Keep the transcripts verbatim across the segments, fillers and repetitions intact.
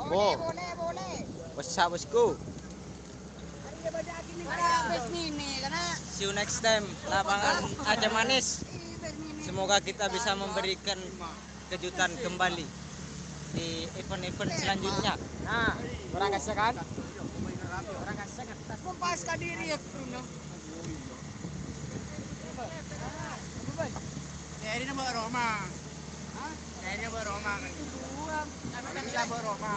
Bo. What's up, bosku? See you next time, lapangan Aja Manis. Semoga kita bisa memberikan kejutan kembali di event-event selanjutnya. Nah, orang kasih kan? Orang kasih kan? Kompas kadiri ya, Bruno. Ya, ini nambah Roma. Hah? Ya, ini nambah Roma kan? Ini nambah Roma.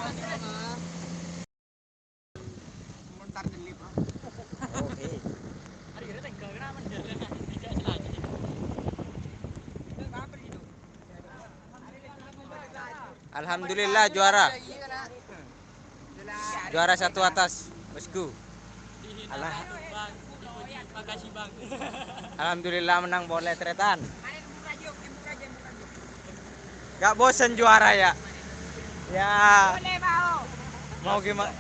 Montar jeli, Bro. Oke. Alhamdulillah, juara. Juara satu atas, bosku. Alah. Alhamdulillah menang boleh, Tretan. Gak bosen juara ya? Ya. Mau gimana?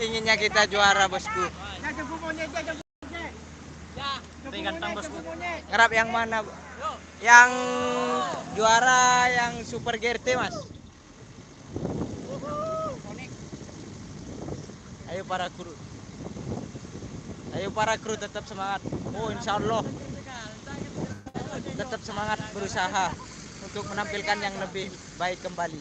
Inginnya kita juara, bosku. Ngarap yang mana, Bu? Yang juara yang Super G R T, Mas. Ayo para kru. Ayo para kru, tetap semangat. Oh, insya Allah. Tetap semangat berusaha untuk menampilkan yang lebih baik kembali.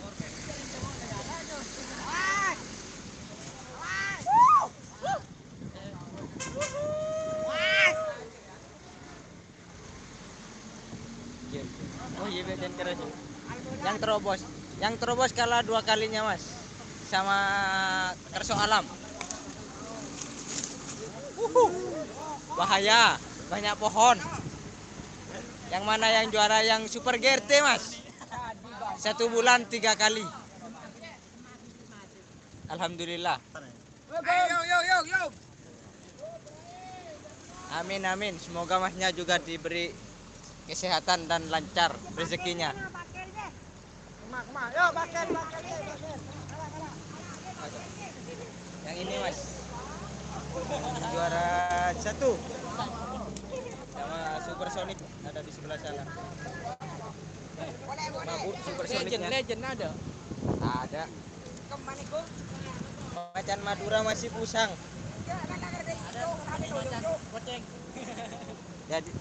Iya. Oh iya, Bek, jangan keras. Yang terobos. Yang terobos kalah dua kalinya, Mas. Sama Kerso Alam. Wuhu. Bahaya, banyak pohon. Yang mana yang juara? Yang Super G R T, Mas. Satu bulan tiga kali. Alhamdulillah. Ayo, yo, yo, yo. Amin, amin. Semoga masnya juga diberi kesehatan dan lancar rezekinya. Yang ini, Mas. Juara satu. Sama Supersonic ada di sebelah sana. Mabuk Supersonic. Legend, legend ada. Ada. Macan Madura masih pusang. Jadi,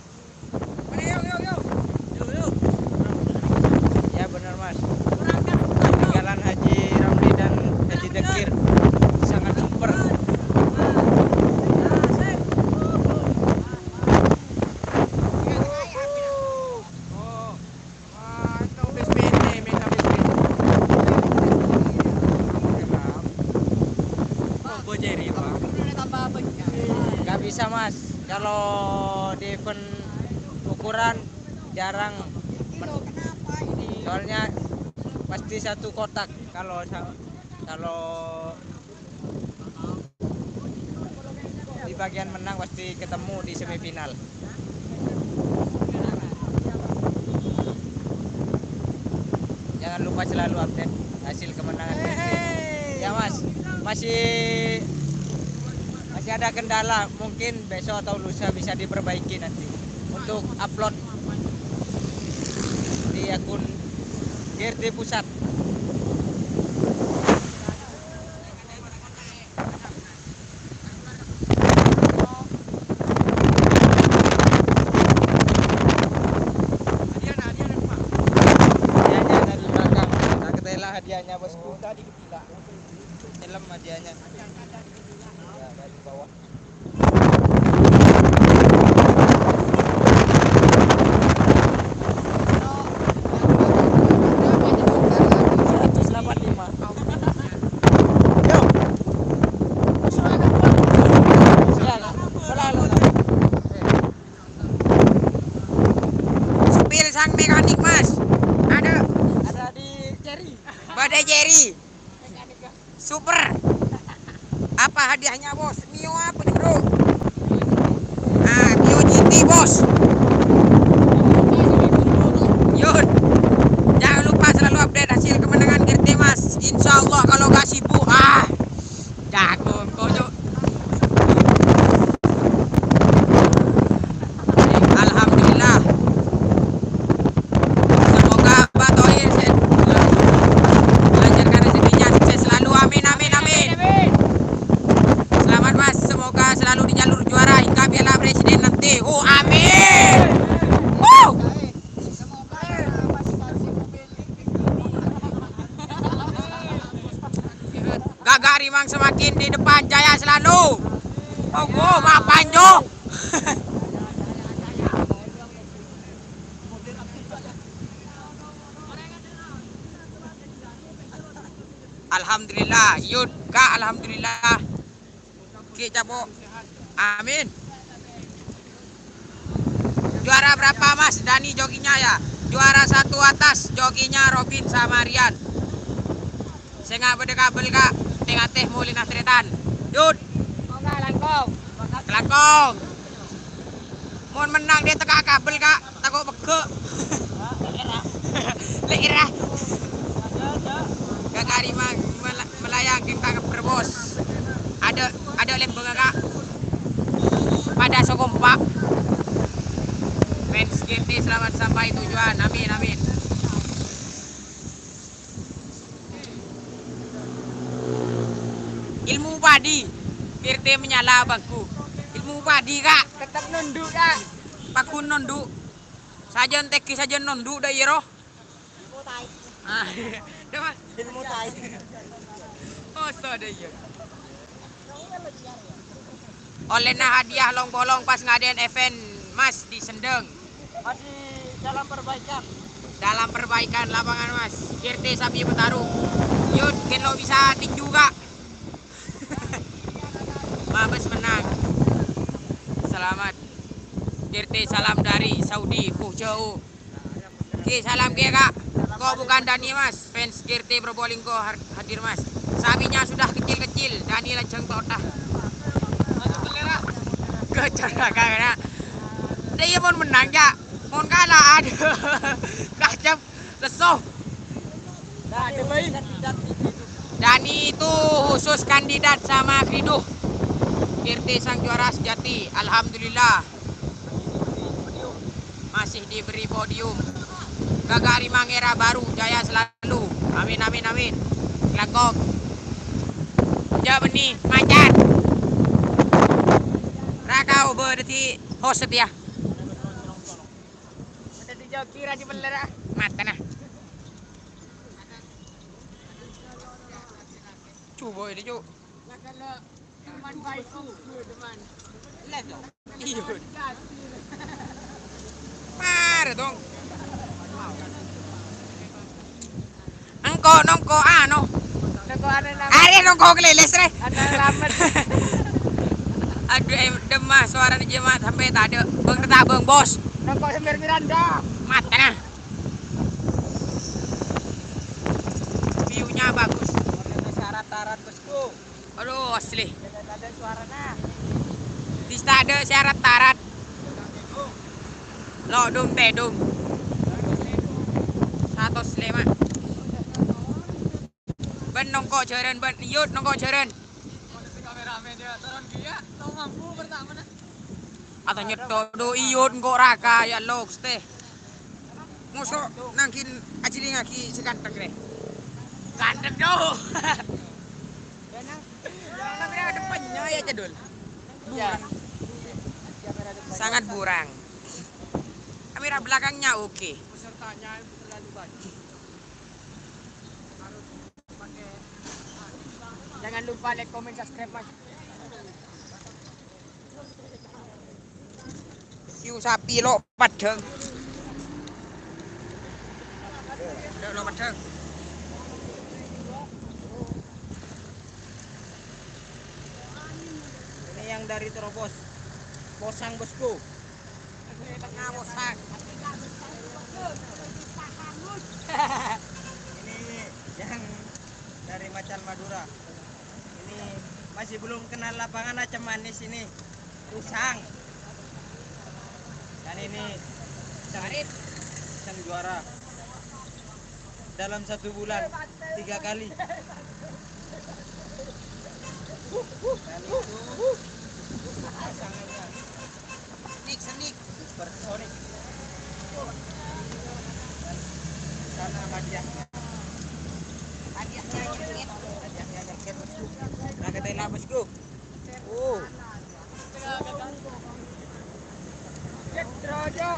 ya, benar, Mas. Peninggalan Haji Ramli dan Haji Dekir sangat super. Nggak bisa, Mas. Kalau di event ukuran jarang. Soalnya pasti satu kotak kalau sa-, kalau di bagian menang pasti ketemu di semifinal. Jangan lupa selalu update hasil kemenangan G R T. Ya, Mas, masih, masih ada kendala, mungkin besok atau lusa bisa diperbaiki nanti untuk upload di akun G R T Pusat. Hadiahnya ada di belakang. Tak ketela hadiahnya, bosku. Tadi ketela. Helm hadiahnya. Ya, dari bawah. Seratus delapan lima. Yo. Supir sang mekanik, Mas. Ada. Ada di Cherry. Pada Cherry. Super. Apa hadiahnya, Bos? Mio apa nih, Bro? Ah, Mio G T, Bos. Yun. Jangan lupa selalu update hasil kemenangan G R T, Mas. Insya Allah kalau nggak sibuk, ah, jagung, konyol. Alhamdulillah. Semoga Pak Tohir sehat. Lancarkan memang semakin di depan, jaya selalu. Oh, oh, mapan, Jo. Alhamdulillah, Yud, Kak, alhamdulillah. Ki capo. Amin. Juara berapa, Mas? Dani joginya ya. Juara satu atas, joginya Robin sama Rian. Sènga' bâdâ kabel, Kak. Tè-ngatè molèna tarètan. Yud. Langkong. Langkong. Mon mennang dâ' tekka' kabel, Kak. Tako' pegghâ'. Lèra. Kakak Rima mel-, melayang kèng tangkep bos. Adâ', adâ' lembang, Kak. Pada sekompak. Fans G T selamat sampai tujuan. Amin, amin. Ilmu padi. Pirte menyala bangku. Ilmu padi, Kak. Tetep nunduk, Kak. Paghun nunduk. Sajân tèghi sajân nunduk dâ' iyâ roh. Ilmu tai. Ah, apa? Ilmu tai. Oh, so ada iya. Ollèna hadiah long-polong pas ngadâ'ân event, Mas, di Sendeng. Masih dalam perbaikan. Dalam perbaikan lapangan, Mas. G T sapi petarung. Yud, kèng lo' bisa tinju, Kak. Mabes menang. Selamat. G T salam dari Saudi. Puh, jauh. Ki, salam ki, Kak. Kok bukan Dani, Mas? Fans G T Probolinggo har-, hadir, Mas. Sapinya sudah kecil-kecil, Dani lajeng totah. Kejar, Kak, Kak. Dâ' iyâ mon menang, Cak. Mon kalah, aduh. Kacep, lesu. Dani itu khusus kandidat sama Kriduh. G T sang juara sejati. Alhamdulillah. Masih diberi podium. Gagari mangera baru, jaya selalu. Amin, amin, amin. Langkong. Ja' bânnè, macar. Rakao bâdâ di host ya. Mata di joki ra di beler, ah. Matana. Coba ini, Cuk. Teman baikku, teman. Lihat dong. Iya. Mare, Tong. Engko' nongko' ano. Nongko' ano nang- Are nongko' keleles, re. Ano lamet. Aduh, em, demah suarane jemaat sampai tadâ'. Bang Reta, Bang Bos. Nongko' Semir Miranda. Matana. View-nya bagus. Ada syarat-syarat, Bosku. Aduh, asli. Ada suarana. Dista ada syarat-syarat. Lo dum tedum. Satos lema. Bân nongko' jhârân, bân iyut nongko' jhârân. Kameramen ya, turun dia, tau mampu pertama nah. Atau nyetok do iyut nongko' raka ya lo, Gusti. Mosok nangkin ajilingagi sè ganteng, re. Ganteng do. Kamera depannya ya, Cedul. Iya. Burang. Sangat burang. Kamera belakangnya oke. Pesertanya terlalu banyak. Jangan lupa like, comment, subscribe, Mas. View sapi lo' padhâng. Lo' padhâng. Ini yang dari Terobos. Posang, Bosku. Tengah Posang. Ini yang dari Macan Madura. Ini masih belum kenal lapangan, Asam Manis ini. Usang. Dan ini sang, sang juara. Dalam satu bulan, tiga kali. Dan itu pasangannya. Senik, senik. Supersonik. Sana hadiahnya. Hadiahnya nyerkit. Hadiahnya nyerkit, Bosku. Nah, katanya, Bosku. Oh. Cedra, Jo.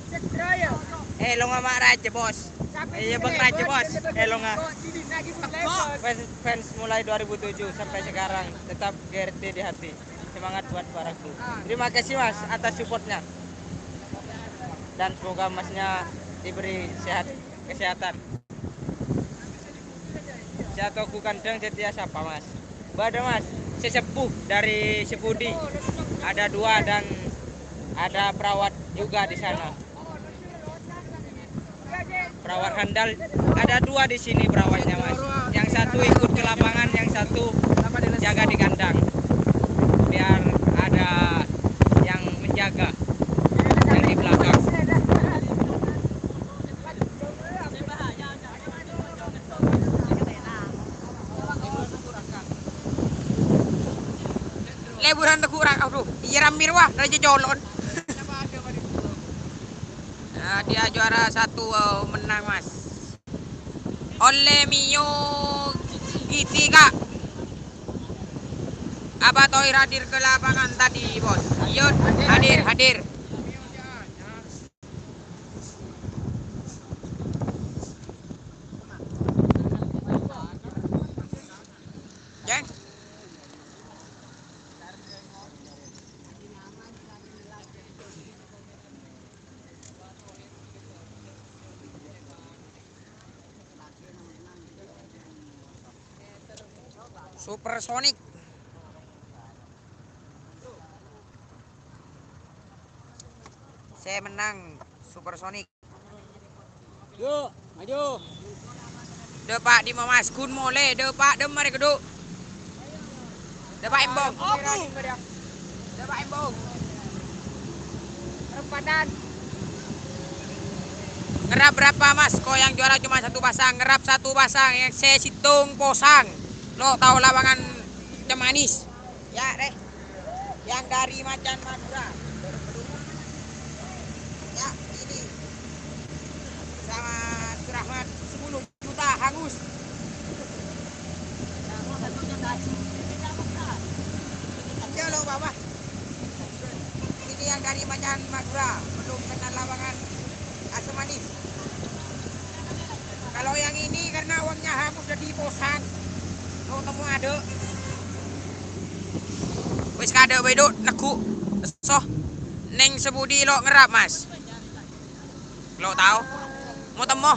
Cedra, ya? Eh, lo ngomong aja, Bos. Sampai Iya, Bang Raja, Bos. Eh, lo nggak? Fans, fans mulai dua ribu tujuh sampai sekarang tetap G R T di hati. Semangat buat Baraku. Terima kasih, Mas, atas supportnya. Dan semoga Masnya diberi sehat, kesehatan. Sè atoghu kandhâng satèya sapa, Mas? Bâdâ, Mas, sesepuh dari Sepudi. Ada dua dan ada perawat juga di sana. Perawat handal, ada dua di sini perawatnya, Mas. Yang satu ikut ke lapangan, yang satu jaga di kandang. Biar ada yang menjaga yang di belakang. Leburan Teguh Ra-, aduh, iyâ, rammè rowa, Raja Colon. Nah, dia juara satu, eh, menang, Mas. Ollè Mio Giti, Kak. Apa Tohir hadir ke lapangan tadi, Bos? Yud, hadir, hadir. Jeng. Supersonic. Sè mennang Supersonic. Yuk, maju. Dâpa' dimma, Mas? Ghun molè, dâpa' dimma rè, Gheddhu'. Dâpa' embong. Dâpa' embong. Perempatan. Ngerrap berapa, Mas? Kok yang juara cuma satu pasang, ngerrap satu pasang, yang sè sèttong posang. Lo' tao lapangan Cemanis. Ya, Reh. Yang dari Macan Madura. Ya, ini. Sama Surahman sepuluh juta hangus. Iya, lo, Bapak. Ini yang dari Macan Madura, belum kenal lapangan Asam Manis. Kalau yang ini karena uangnya hangus jadi posang. Lo temo adâ'. Wis kadâ' bhâi, Duk, neggu'. Esso. Neng Sepudi lo' ngerrap, Mas? Lo' tao. Mo temmo.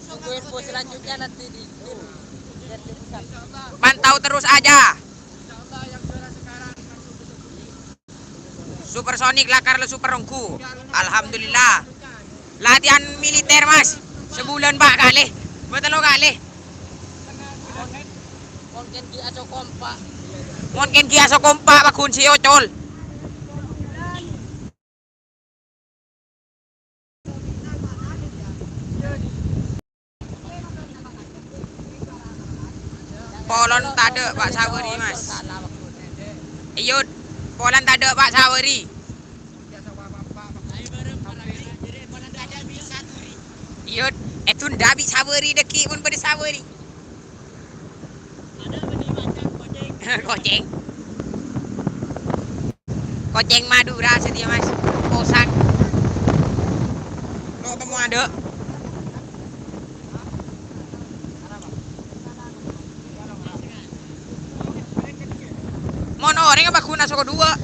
Tunggu info selanjutnya nanti di tim R T Pusat. Pantau terus aja. Supersonic lakar lo super ongghu. Alhamdulillah. Latihan militer, Mas. Sabulân pa' kalè. Bâ' tello kalè. Mungkin ghi' aso kompak. Mungkin ghi' aso kompak, pagghun sè ocol. Polon tadâ', Pak Saweri, Mas. Iyut, polon tadâ', Pak Saweri. Iyut, ètunda bi' Saweri dâgghi' mon bâdâ Saweri. Kocèng. Kocèng Madura satèya, Mas. Posang. Lo' temmo adâ'. Mon orèng apa ghuna soko duwâ'?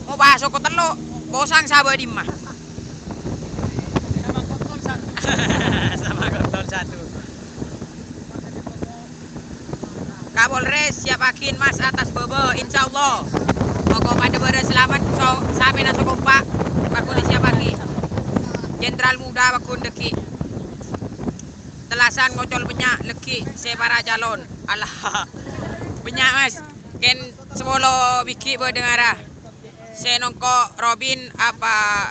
Mopa soko tello', posang sabâ dimma. Sama kotor satu. Kapolres siapaghi, Mas, atas bâbâ, insyaallah. Moko padâ bârâs salamet, so-, sapèna sakompa', pagghun siapaghi. Jenderal Muda pagghun dâgghi'. Tellasan ngocol bânnya' lègghi' sè para calon. Alah. Bânnya', Mas. Kèng sapolo bighi' bâdâ ngara. Sè nongko' Robin apa,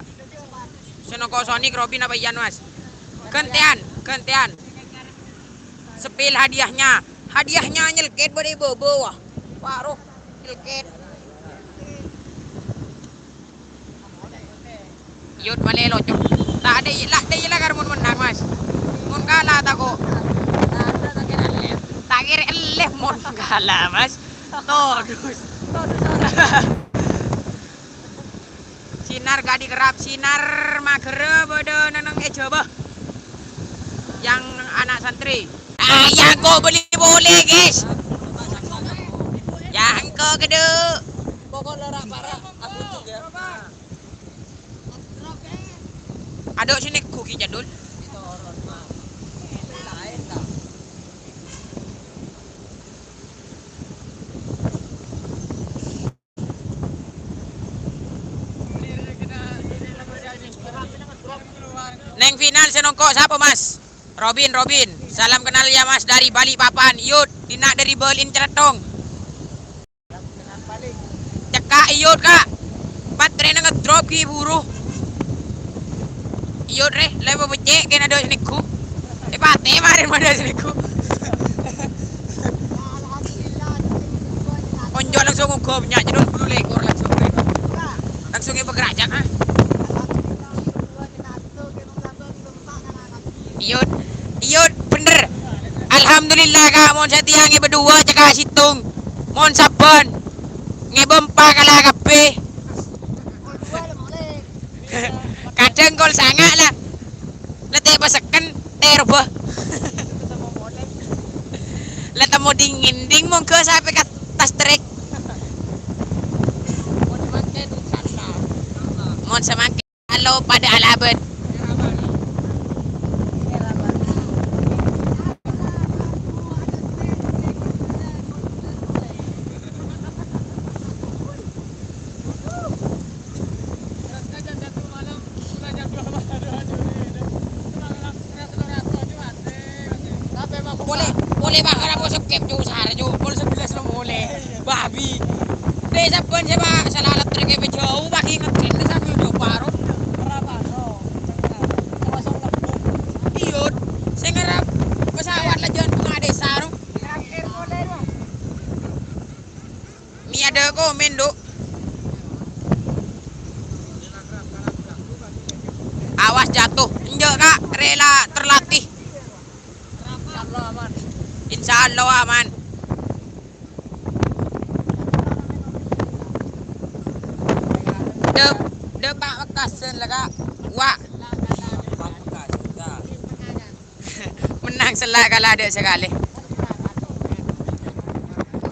sè nongko' Sonic, Robin apa Ian, Mas? Ghântèyan, ghântèyan. Spill hadiahnya. Hadiahnya nyelkèt bâdâ è bâbâ, wah. Waro, nyelkèt. Iyut malè locok. Ta' dâ', la, dâ' iyâ la kar mon mennang, Mas. Mon kala tako'. Ta' kèra ellèp mon kala, Mas. Todus. Sinar kadi kerrap, sinar maghârâ bâdâ neng è Jhâbâ. Yang anak santri. Ayah kok beli boleh, guys. Ya, engko' kedua. Pokoknya ora parah, aku juga. Ada sini kuki jadul. Neng final sè nongko' sapa, Mas? Robin, Robin. Salam kenal ya, Mas, dari Balikpapan. Iyut, Dina dari Berlin Ceretong. Cekka' Iyut, Kak. Baterena ngedrop ghi' buru. Iyut, rè, la pabecce' kèna dâ' sènèghu. Èpatè marèn ma dâ' sènèghu. Onjo' langsung uga bânnya' jârung bulu lèkor langsung. Langsung èpagerrajak, ha. Iyut, iyut, bhender. Alhamdulillah, Kak, mon satèya ngèbâ duwâ' cekka' sèttong. Mon sabbhân ngèbâ empa' kala kabbhi. Kadhâng kol sanga' la. La tè' pasekken, tè' robâ. La temmo dingin, ding mongghâ sapè ka tas trek. Mon samangkèn. Halo, padâ alabân. Polè, polè, Pak, ora mau skip, Cuk, sar, Cuk. Pol sebelas lo molè. Babi. Dè, sabbhân sè, Pak, salalat trek è jhâu, pagi ngedrip sambil nyoba, ro. Iyut, sè ngarep pesawat la jân bunga desa, ro. Mi ada komen, Duk. Awas jatuh. Enjâ', Kak, rela terlatih. Insya Allah aman. Dep, dep, Pak, Mekkasen la, Kak. Wa'. Mennang sella' kala adâ' sakalè.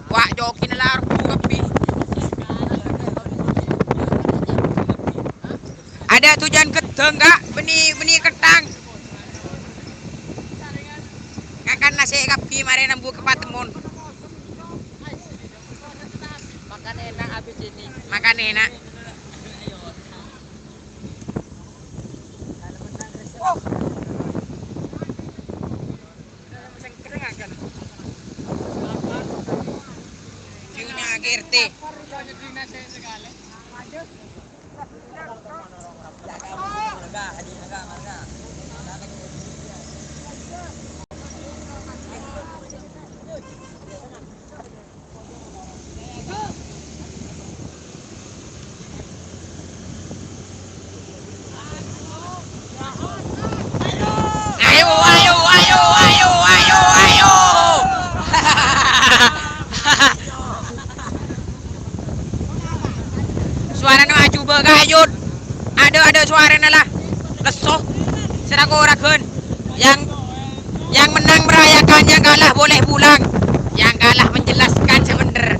Wa', cokina la arbu kabbhi. Adâ' dujân ghedhâng, Kak, bânnè, bânnè ketthang. Ngakan nasè' kabbhi marè nambu ka patemmon. Makan enak habis ini. Makan enak. View-nya K R T. Ayo, ayo, ayo, ayo, ayo, ayo. Sowarana ajubâ, Kak, Yud. Adâ', adâ' sowarana la. Lesso. Sè ra-koragân. Yang, yang menang merayakan, yang kalah boleh pulang. Yang kalah menjelaskan sè bhender.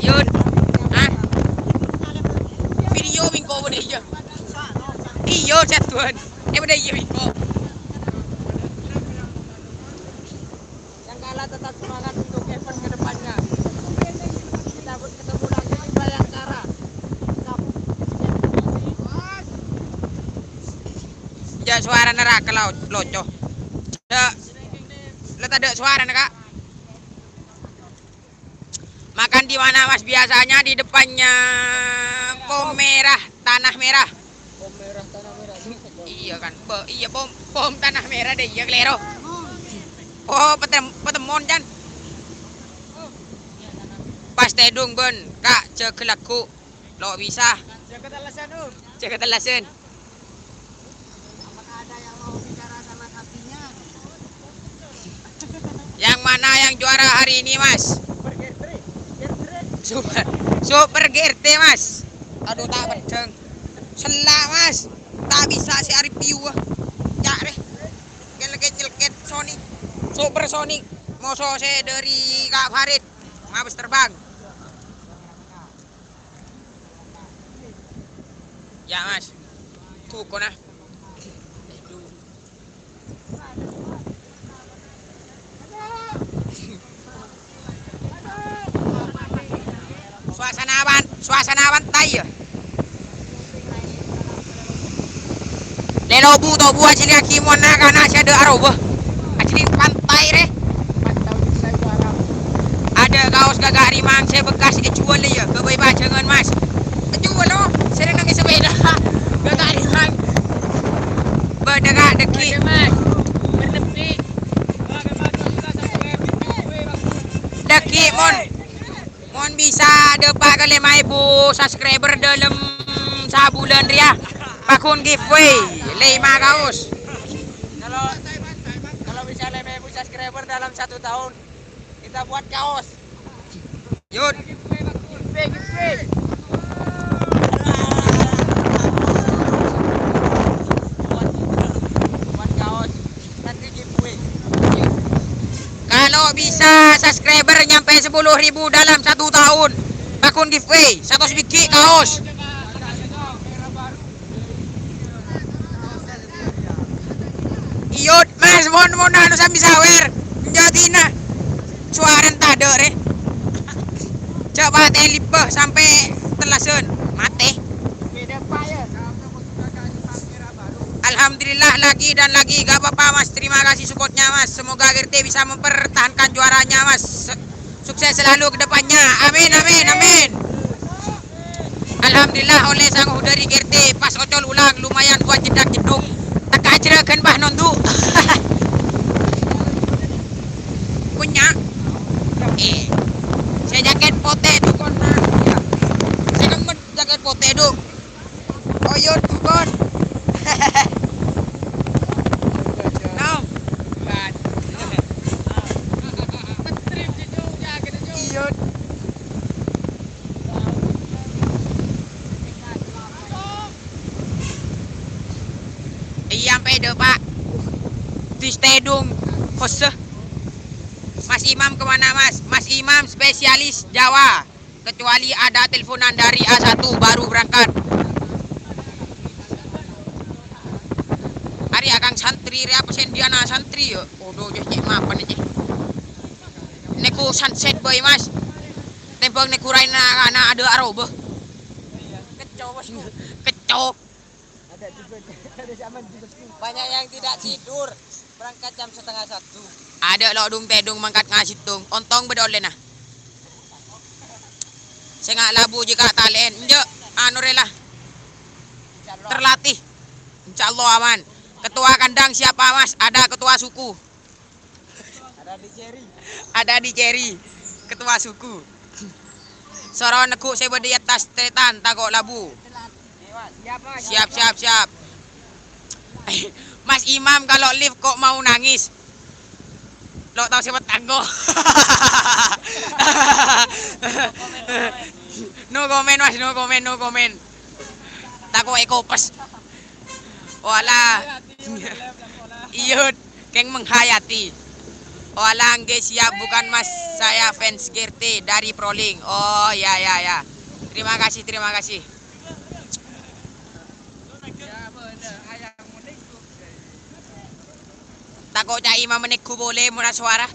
Yud. Hah? Video mingko bâdâ iyâ. Iyâ, jadwal. Eh, bâdâ iyâ mingko. Yang kalah tetap semangat untuk event ke depannya. Kita ketemu lagi di Bayangkara. Jâ' sowarana ra kalo-, loco. Jâ', la tadâ' sowarana, Kak. Makan di mana, Mas? Biasanya di depannya Pom Merah, Tanah Merah. Pom Merah, Tanah Merah. Iyâ kan? Bâ-, iyâ, Pom, Pom Tanah Merah deh, iyâ, kalèro. Oh, petem-, patemmon, Can. Pas tèdung, bân, Kak, jâgâ lagghu'. Lo' bisa. Jâgâ tellasan, Om. Jâgâ tellasan. Apakah ada yang mau bicara sama sapinya? Yang mana yang juara hari ini, Mas? Super G R T. Super, Super G R T, Mas. Adu, ta' peddhâng. Sella', Mas. Ta' bisa sè areview, ah. Ca' rè. Nyelket-nyelket Sonic. Supersonic. Moso sè dhâri Kak Farid. Mabes terbang. Ya, Mas. Bukona. Suasana wan-, suasana pantai, ya. Lè lobu tobu ajhilingaghi mon na'-kana' sè adâ' arowa. Ajhiling pantai, rè. Adâ' kaos Kakak Rimang sè bekkas èjhuwâl, ya, ghâbây pajhângan, Mas. Èjhuwâl, oh, sèrèng nangès sepèda. Kakak Rimang. Bâdâ, Kak, dhâggi'. Dhâggi', mon. Mon bisa dâpa' ka lèma èbu subscriber dalam sabulân rèya, pagghun giveaway lèma kaos. Kalau, kalau bisa lèma èbu subscriber dalam satu tahun, kita buat kaos. Yud. Giveaway, giveaway. Buat kaos. Kalau bisa subscriber nyampe sepuluh ribu dalam satu tahun, pagghun giveaway seratus biji kaos. Iyâ, Mas, mon, mon anu sambi sawèr. Jâdina. Suarana tadâ', rè. Jhâ' patè libbhâ sampè' tellasan. Matè. Alhamdulillah, lagi dan lagi. Gak apa-apa, Mas. Terima kasih supportnya, Mas. Semoga G R T bisa mempertahankan juaranya, Mas. Se-, sukses selalu ke depannya. Amin, amin, amin. Alhamdulillah, ollè sangu dhâri G R T. Pas ocol ulang, lumayan buat jedak-jeduk. Teka jeragan, bah, nondu. Punya. Eh, saya jaket potè, tuh, kon, nah. Saya kan jaket potè, tuh. Oyot, bukon. Nom. Iyot. Iyâ, ampè' dâ', Pak. Di stadion. Hosse. Mas Imam kemana, Mas? Mas Imam spesialis Jawa. Kecuali ada teleponan dari A satu, baru berangkat. Arè akang santri, rè apa sè dhiyâna santri, yâ? Odho, jâ, cè' mapan, cè'. Nèko sunset bhâi, Mas. Tèmbhâng nèko raèna, ana' adâ' arowa. Kecco, Bos. Kecco. Ada juga, ada zaman juga. Banyak yang tidak tidur, berangkat jam setengah satu. Adâ' lo' dung-tèdung mangkat ngasittong, ontong bâdâ ollèna. Sènga' labu jika talè'èn, enjâ', anu rè la. Terlatih. Insyaallah aman. Ketua kandang siapa, Mas? Ada ketua suku. Ada di Ceri. Ada di Ceri. Ketua suku. Soro neggu' sè bâdâ è attas trètan, tako' labu. Siap, Mas. Siap, siap, siap. Mas Imam kalau live kok mau nangis? Lo' tao sè petanggo. No comment, Mas, no comment, no comment. Tako' èkopes. Walah. Iyâ, kèng menghayati. Walah, ngghi siap, bukan Mas, saya fans G R T dari Proling. Oh, ya, ya, ya. Terima kasih, terima kasih. Tako' ca'èma meneggu polè mora sowara.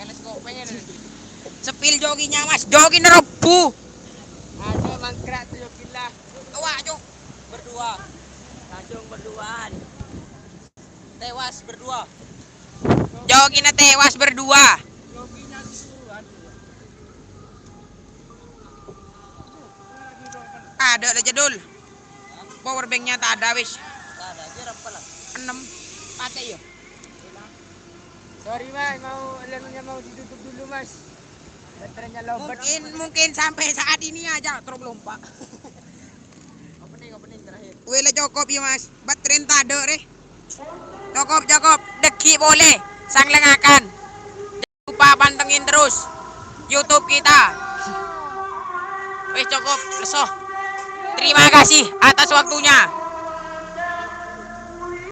Teleskopnya. Sepil joginya, Mas. Jogi nerobu. Ayo mangkrak tuh jogilah. Awak, Cuk. Berdua. Langsung berduaan. Tewas berdua. Jogina tewas berdua. Ada lah jadul. Power banknya tak ada, wis. Enam. Pakai ya. Sorry, Mas, mau, lalunya mau ditutup dulu, Mas. Baterainya lowbat. Mungkin, mungkin sampai saat ini aja terus lompat. Opening, opening terakhir. Wele cukup ya, Mas. Baterai tadâ' rè. Cukup, cukup. Dhâggi' polè. Sanglengakan. Jangan lupa pantengin terus YouTube kita. Wis cokop, lesso. Terima kasih atas waktunya.